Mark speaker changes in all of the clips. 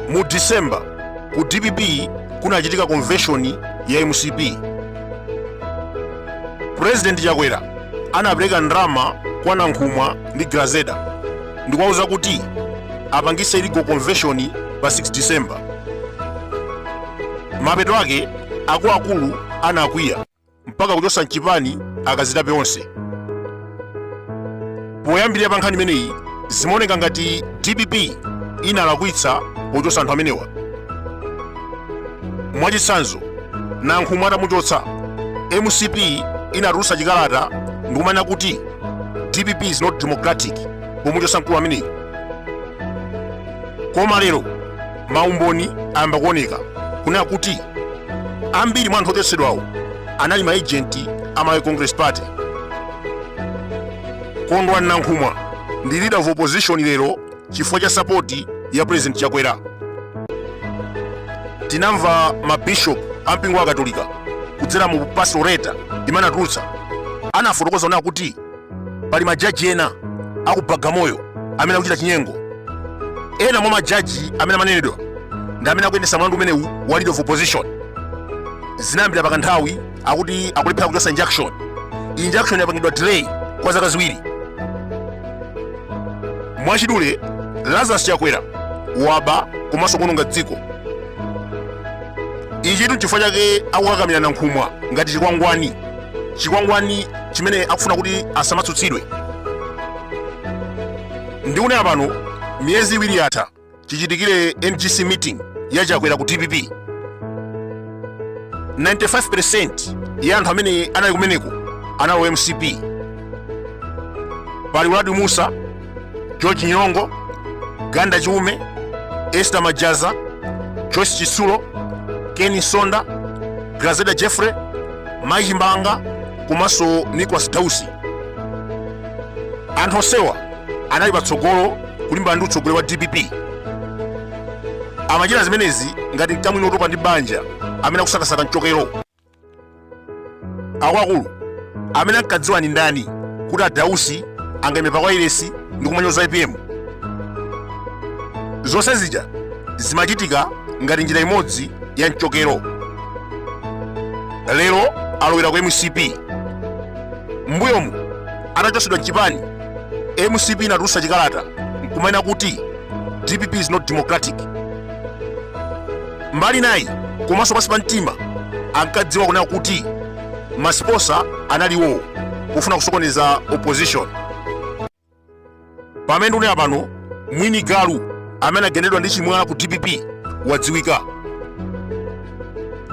Speaker 1: Mu December ku DPP kunachitika convention ya MCP. President Chakwera anapereka ndalama kwa Nankhumwa ndi Grazeda ndikuwauza kuti apangise illegal convention pa 6 December. Mapeto ake akuluakulu anakwiya mpaka kuchosa mchipani akazitape onse. Poyambirira pa nkhani imeneyi zimaoneka ngati DPP inalakwitsa pochosa anthu amenewa. Mwachitsanzo, Nankhumwa atamuchotsa, MCP inatulutsa chikalata ndikumanena kuti DPP is not democratic pomuchotsa mkulu ameneyi. Koma lero maumboni ayamba kuoneka kunena kuti ambiri mwa anthu ochotsedwawo anali maejenti a Malawi Congress Party. Kondwani Nankhumwa ndi leader of opposition lero chifukwa cha sapoti ya President Chakwera. Tinamva mabishop a mpingo wa Katolika kudzera mu pastoral letter imene anatulutsa anafotokoza kunena kuti pali majaji ena aku Bagamoyo amene akuchita chinyengo. Ena mwa majaji amene amanenedwa ndi amene akuyendetsa mlandu umenewu wa leader of opposition. Zinayambira pakanthawi akuti akulephera kuchotsa injunction. Injunction yapangidwa delay kwa zaka 2. Mwachidule, Lazarus Chakwera waba komanso kuononga dziko. Ichitu nchifukwa chake akukakamira Nankhumwa ngati chikwangwani, chikwangwani chimene akufuna kuti asamatsutsidwe. Ndikunena pano, miyezi 2 yatha chichitikire NGC meeting ya Chakwera ku DPP. 95% ya anthu amene anali kumeneko anali MCP. Pali Uladi Musa, George Nyongo, Ganda Chiume, Esther Majaza, Joyce Chitsulo, Ken Msonda, Grazeda Jeffrey, Mai Chimbanga komanso Nicholas Dausi. Anthu onsewa anali patsogolo kulimbana ndi utsogoleri wa DPP. Amachita zimenezi ngati mkamwini wotopa ndi banja amene akusakasaka mchokero. Akuluakulu, amene ankadziwa ndi ndani kuti a Dausi angaime pa wailesi ndi kumanyoza APM? Zonse zija zimachitika ngati njira imodzi ya mchokero. Lero alowera ku MCP. Mbuyomu atachotsedwa mchipani, MCP inatulutsa chikalata nkumanena kuti DPP is not democratic. Mbali nayi komanso pansi pa mtima ankadziwa kunena kuti masiposa analiwo kufuna kusokoneza opposition. Pamene ndikunena pano, mwini galu amene anagendedwa ndi chimwala ku DPP wadziwika.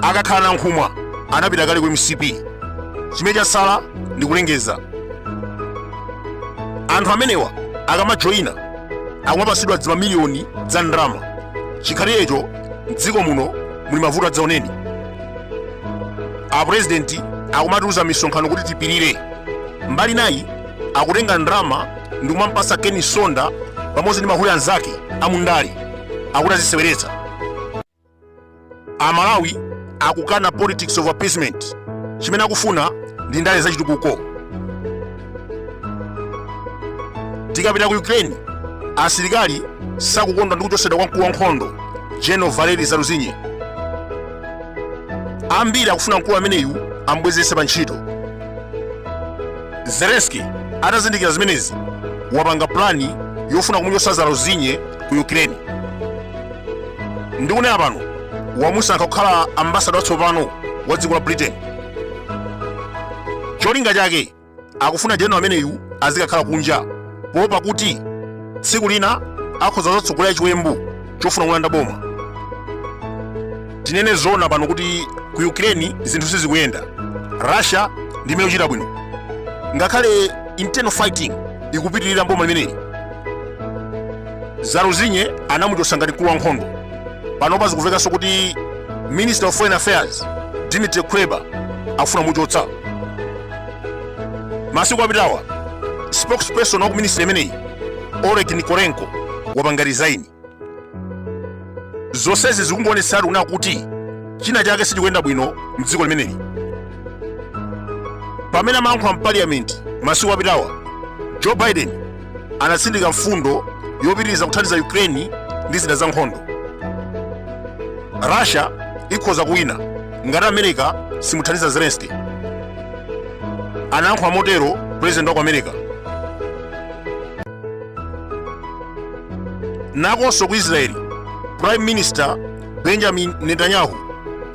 Speaker 1: Akakhala Nankhumwa anapita kale ku MCP. Chimene chatsala ndi kulengeza. Anthu amenewa akamajoyina akumapatsidwa dzimamiliyoni dza ndalama. Chikhalirecho mdziko muno muli mavuto adzaoneni. Apurezidenti akumatiuza misonkhano kuti tipirire. Mbali nayi akutenga ndalama ndi kumampasa Ken Msonda pamodzi ndi mahule anzake amundale akuti aziseweretsa. Amalawi akukana politics of appeasement. Chimene akufuna ndi ndale zachitukuko. Tikapita ku Ukraine, asilikali sakukondwa ndi kuchotsedwa kwa mkulu wa nkhondo General Valery Zaluzhny. Ambiri akufuna mkulu ameneyu amubwezeretse pa ntchito. Zelensky atazindikira zimenezi wapanga plani yofuna kumuchotsa Zaluzhny ku Ukraine. Ndikunena pano wamusankha kukhala ambassador watsopano wa dziko la Britain. Cholinga chake akufuna general ameneyu azikakhala kunja poopa kuti tsiku lina akhoza kudzatsogolera chiwembu chofuna kulanda boma. Tinene zoona pano kuti ku Ukraine zinthu sizikuyenda. Russia ndi imene ikuchita bwino, ngakhale internal fighting ikupitirira mboma limeneli. Zaluzhny anamuchotsa ngati mkulu wa nkhondo. Panopa zikuvekanso kuti Minister of Foreign Affairs Dmitry Kuleba akufuna kumuchotsa. Masiku apitawa spokesperson wa ku ministry imeneyi Oleg Nikolenko wapanga resign. Zonsezi zikungoonetseratu kunena kuti China chake sichikuyenda bwino mdziko limeneli. Pamene amayankhula mpaliyamenti masiku apitawa, Joe Biden anatsindika mfundo yopitiriza kuthandiza Ukraine ndi zida za nkhondo. Russia ikhoza kuwina ngati America simuthandiza Zelensky, anayankhula motero president wa ku America. Nakonso ku Israeli, Prime Minister Benjamin Netanyahu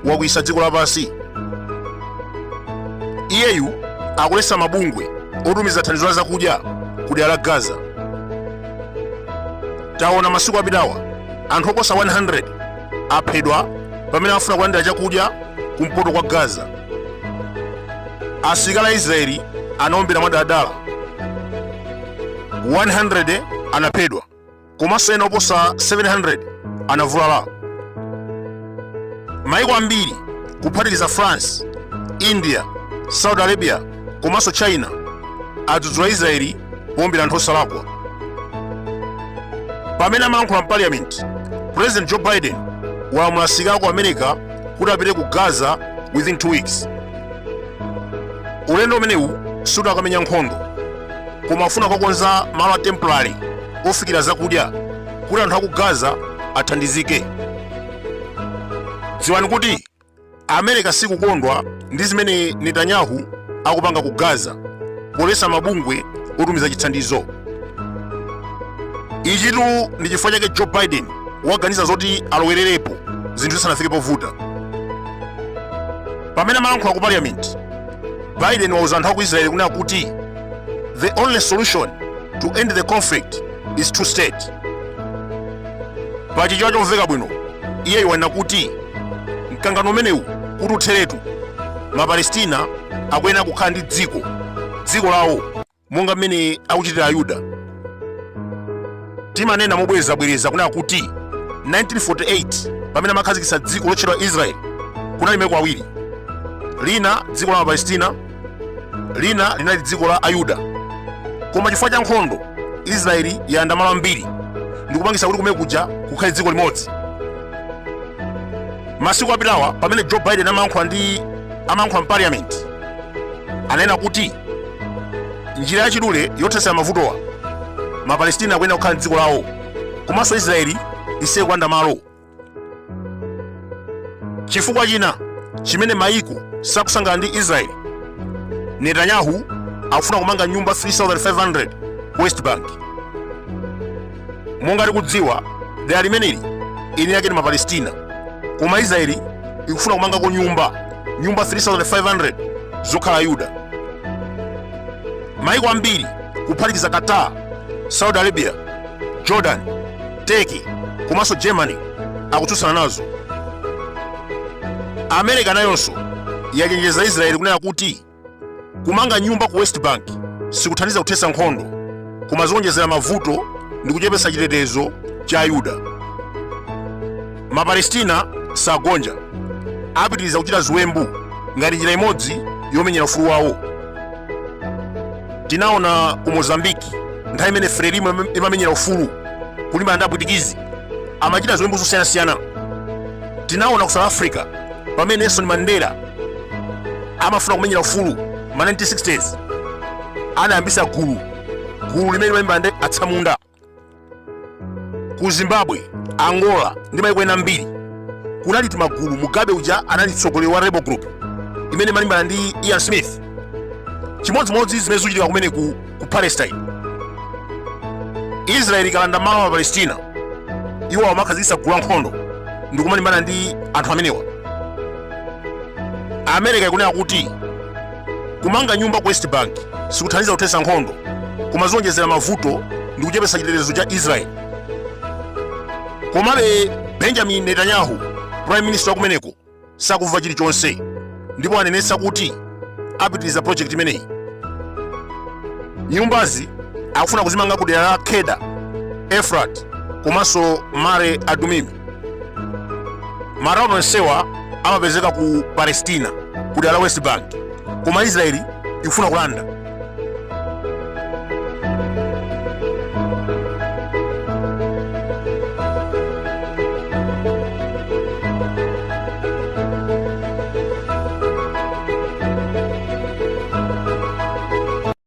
Speaker 1: wakwiyitsa dziko lapansi. Iyeyu akuletsa mabungwe otumiza thandizo la zakudya ku dera la Gaza. Taona masiku apitawa anthu oposa 100 aphedwa pamene afuna kulandira chakudya kumpoto kwa Gaza. Asilikali a Israeli anaombera mwadaladala, 100 anaphedwa komanso ena oposa 700 anavulala. Maiko ambiri kuphatikiza France, India, Saudi Arabia komanso China adzudzula Israeli powombera anthu osalakwa. Pamene amayankhula m'parliament, President Joe Biden walamula asilikali aku America kuti apite ku Gaza within 2 weeks. Ulendo umenewu suti akamenya nkhondo, koma afuna kukakonza malo a temporary ofikira zakudya kuti anthu aku Gaza athandizike. Dziwani kuti America sikukondwa ndi zimene Netanyahu akupanga ku Gaza poletsa mabungwe otumiza chithandizo. Ichitu ndi chifukwa chake Joe Biden waganiza zoti alowererepo zinthu zisanafike povuta. Pamene amalankhula ku parliament, Biden wauza anthu aku Israeli kunena kuti the only solution to end the conflict is two state. Pa Chichewa chomveka bwino, iyeyu wanena kuti mkangano umenewu kuti utheretu, Mapalestina akuyenera kukhala ndi dziko lawo monga mmene akuchitira Ayuda. Timanena mobwerezabwereza kunena kuti 1948 pamene amakhazikitsa dziko lotchedwa Israel, kunali maiko awiri, lina dziko la Mapalestina, lina linali dziko la Ayuda. Koma chifukwa cha nkhondo, Israeli yalanda malo ambiri ndikupangisa kuti kumene kuja kukhale dziko limodzi. Masiku apitawa pamene Joe Biden amayankhula m'parliament, ananena kuti njira yachidule yothetsera mavutowa, Mapalestina akuyenera kukhala ndi dziko lawo komanso Israeli isiye kulanda malo. Chifukwa china chimene mayiko sakusangalala ndi Israeli, Netanyahu akufuna kumanga nyumba 3500 ku West Bank. Monga tikudziwa, dera limeneli eni ake ndi Mapalestina, koma Israeli ikufuna kumangako nyumba 3500 zokhala Ayuda. Maiko ambiri kuphatikiza Qatar, Saudi Arabia, Jordan, Turkey komanso Germany akutsutsana nazo. America nayonso yachenjeza Israeli kunena kuti kumanga nyumba ku West Bank sikuthandiza kuthetsa nkhondo, koma zionjezera mavuto ndi kuchepetsa chitetezo cha Ayuda. Mapalestina sagonja, apitiriza kuchita ziwembu ngati njira imodzi yomenyera ufulu wawo. Tinaona ku Mozambiki nthawi imene Frelimo imamenyera ufulu kulimbana ndi Apwitikizi, amachita ziwembu zosiyanasiyana. Tinaona ku South Africa pamene Nelson Mandela amafuna kumenyera ufulu ma 1960s, anayambisa gulu limene limalimbana ndi atsamunda. Ku Zimbabwe, Angola ndi maiko ena ambiri kunali timagulu. Mugabe uja anali mtsogoleri wa rebel group imene imalimbana ndi Ian Smith. Chimodzimodzi zimene zikuchitika kumene ku Palestine. Israeli ikalanda malo a Palestina, iwo amakhazikitsa gulu la nkhondo ndi kumalimbana ndi anthu amenewa. America ikunena kuti kumanga nyumba ku West Bank sikuthandiza kuthetsa nkhondo, koma zionjezera mavuto ndi kuchepetsa chitetezo cha Israel. Komabe Benjamin Netanyahu, prime minister wa kumeneko, sakumva chilichonse ndipo anenetsa kuti apitiriza project imeneyi. Nyumbazi akufuna kuzimanga ku dera la Keda, Efrat komanso Mare Adumim. Matauni onsewa amapezeka ku Palestina, ku dera la West Bank, koma Israeli ikufuna kulanda.